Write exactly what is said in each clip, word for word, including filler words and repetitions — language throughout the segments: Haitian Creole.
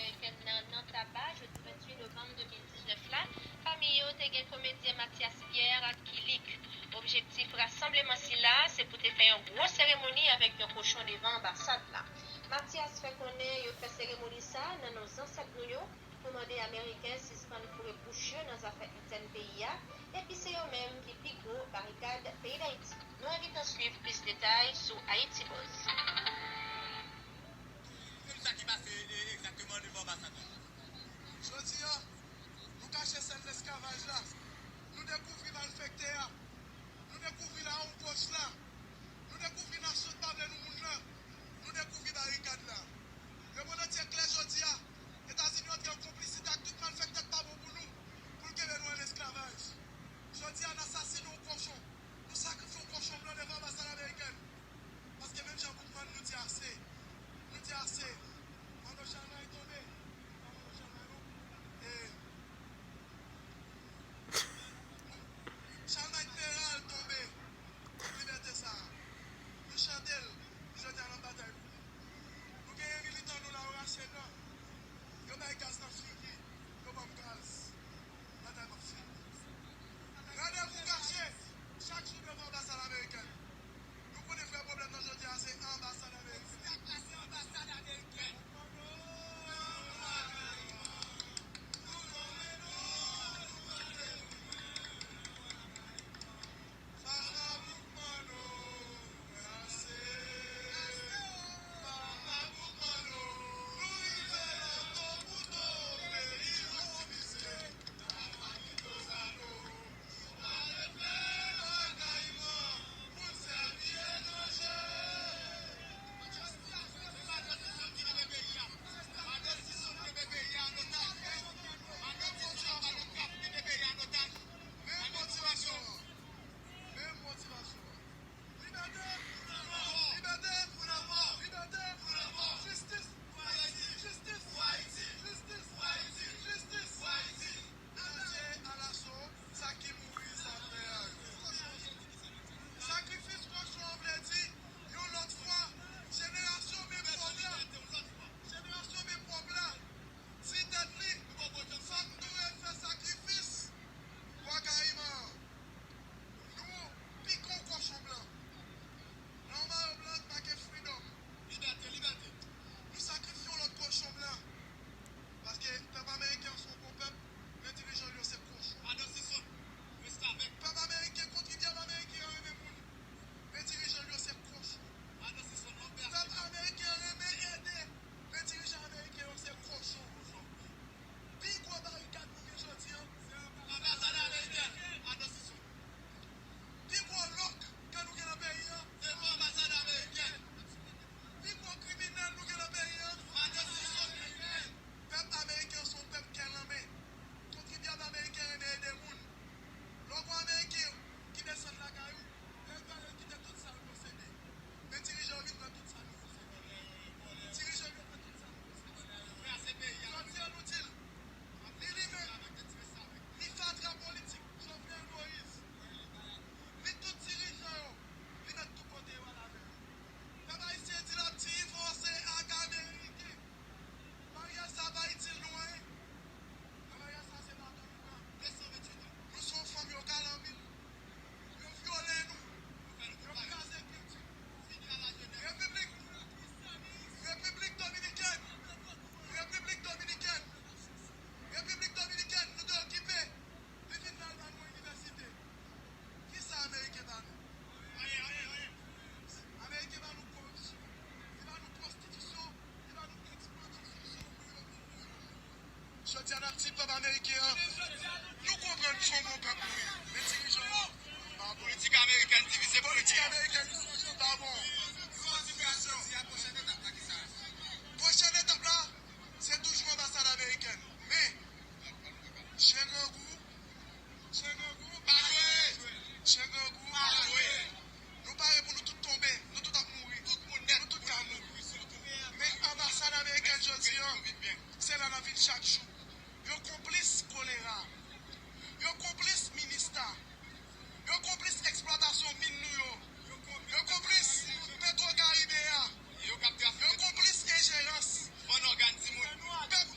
Amerikèn nan nan Taba, jodi venntuit novanm de mil diznèf la, pami yo te gen komedyen Mathias Pierre ak Kilik. Objektif rasanbleman sila se pou te fè yon gwo seremoni avèk yon kochon devan anbasad la. Mathias fè konnen yo fè seremoni sa a nan non zansèt nou yo pou mande Ameriken sispann foure bouch yo nan zafè entèn peyi a, epi se yo menm ki pi gwo barikad peyi Dayiti. Nou envite w swiv plis detay sou Haiti Buzz. Ki sa ki pase, e, egzakteman devan anbasad la? Jodi a, nou kache sèn lesklavaj la. Nou dekouvri malfektè a. Nou dekouvri lawon pwòch la. Nou dekouvri nasyon k pa vle nou moun nan. Nou dekouvri barikad la. Lemonn antye klè jodi a. Etazini antre an konplisite ak tout malfektè k pa bon pou nou, pou l kenbe nou an lesklavaj. Jodi a, n asasinen yon kochon. Nou sakrifye yon kochon blan devan anbasad amerikèn. Paske menm jan Boukman nou di ase. Nou di ase. Mano Chalmay tonbe. Pa Mano Chalmay non. E Chalmay Peral tonbe pou libète sa a. Nou chante l, nou jodi a n ap batay pou li. Nou genyen militan nou la yo rache dan. Yo bay gaz nan figi. Yo ban m gaz. Batay m ap fini. Randevou kache chak jou devan anbasad amerikèn. Nou konnen vrè pwoblèm nan jodi a se anbasad amerikèn. Menm motivasyon an. Menm motivasyon an. Libète! Libète! Libète! Jistis! Jistis! Jistis! Jistis! Jistis! Jistis! Bondye alaso, sa ki mouri, sa fè a. Sakrifis kochon an vle di, yon lòt fwa, jenerasyon men pwòp la, jenerasyon men pwòp la, di tèt li, fòk nou refè sakrifis pou Akayiman an. Nou pike yon kochon blan. Nan yon mayo blan k make freedom. Libète, libète. Nou sakrifye yon lòt kochon blan. Paske pèp ameriken an se yon bon pèp, men dirijan l yo se kochon. Adan sezon. Restavèk. Pèp ameriken, kontribyab ameriken an renmen moun, men dirijan l yo se kochon. Adan sezon. Pèp ameriken an renmen ede, men dirijan ameriken yo se kochon. Pi gwo barikad nou gen jodi a, se anbasad amerikèn. Adan sezon. Pi gwo lòk ke nou gen nan peyi a, se pou anbasad amerikèn. Pi gwo kriminèl nou gen nan peyi a, se anbasad amerikèn. Pèp ameriken se yon pèp kè lanmen. Kontribyab ameriken renmen ede moun. Lè w gen yon ameriken ki desann lakay ou, lè l pale, l kite tout sa l posede. Men dirijan yo vin pran tout sa nou posede. Dirijan yo pran tout sa nou posede. Jodi a nou di l, ni li menm, ni fatra politik Jovenel Moïse, ni tout dirijan yo, li mèt tou kote yo al avè yo. Pèp ayisyen di l ap divorse ak Ameriken. Maryaj sa pa itil nou anyen. Nan maryaj sa se baton nou pran. Nou se yon fanm yo kale anpil. Yo vyole nou. Yo kraze kilti nou. Repiblik, Repiblik Dominikèn, Repiblik Dominikèn, Repiblik Dominikèn, nou te okipe. Li vin la, l ba nou inivèsite. Kisa Ameriken ba nou? Anyen, anyen, anyen. Ameriken ba nou koripsyon. Li ba nou pwostitisyon. Li ba nou eksplwatasyon. Jodi a n ap di pèp ameriken an, nou konprann se yon bon pèp nou ye. Men dirijan yo pa bon. Politik amerikèn divize pou rete. Politik amerikèn divize pa bon. Pwochèn etap la, se toujou anbasad amerikèn. Men, chen grangou, chen grangou, pa jwe. Chen grangou, pa jwe. Nou pare pou nou tout tonbe, nou tout ap mouri. Nou tout ka mouri. Men anbasad amerikèn jodi a, se la n ap viv chak jou. Yo konplis kolera. Yo konplis minista. Yo konplis eksplwatasyon min nou yo. Yo konplis Petro Caribe a. Yo konplis enjerans. Pèp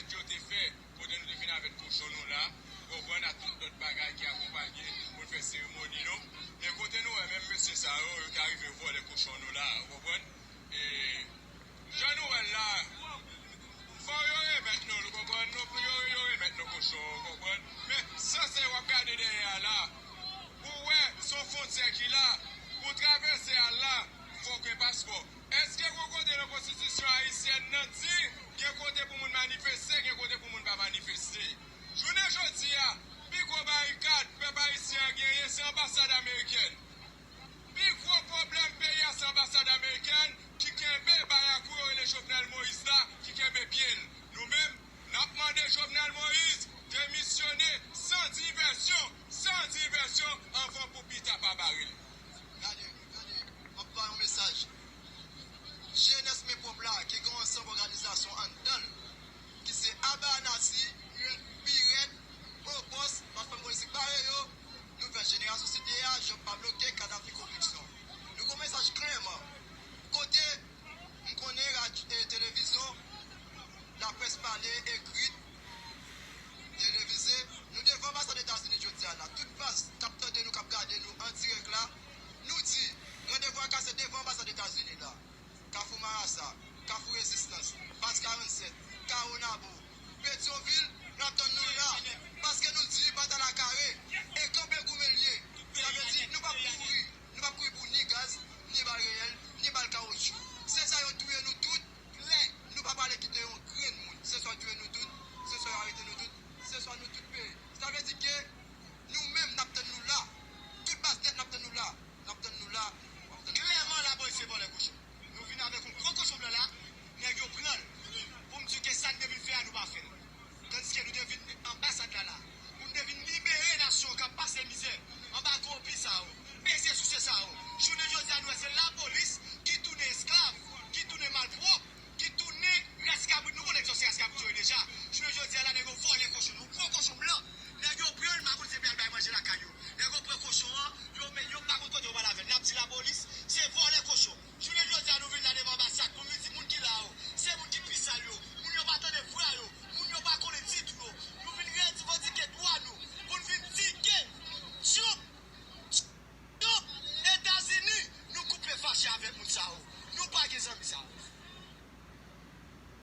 Yo te fè, kote nou te vin avèk kochon nou la, ou konprann, ak tout lòt bagay ki akonpanye pou n fè seremoni nou. Men kote nou wè menm mesye sa yo, yo te arive vòlè kochon nou la, ou konprann? E jan nou wè l la, fò yo remèt nou l, ou konprann?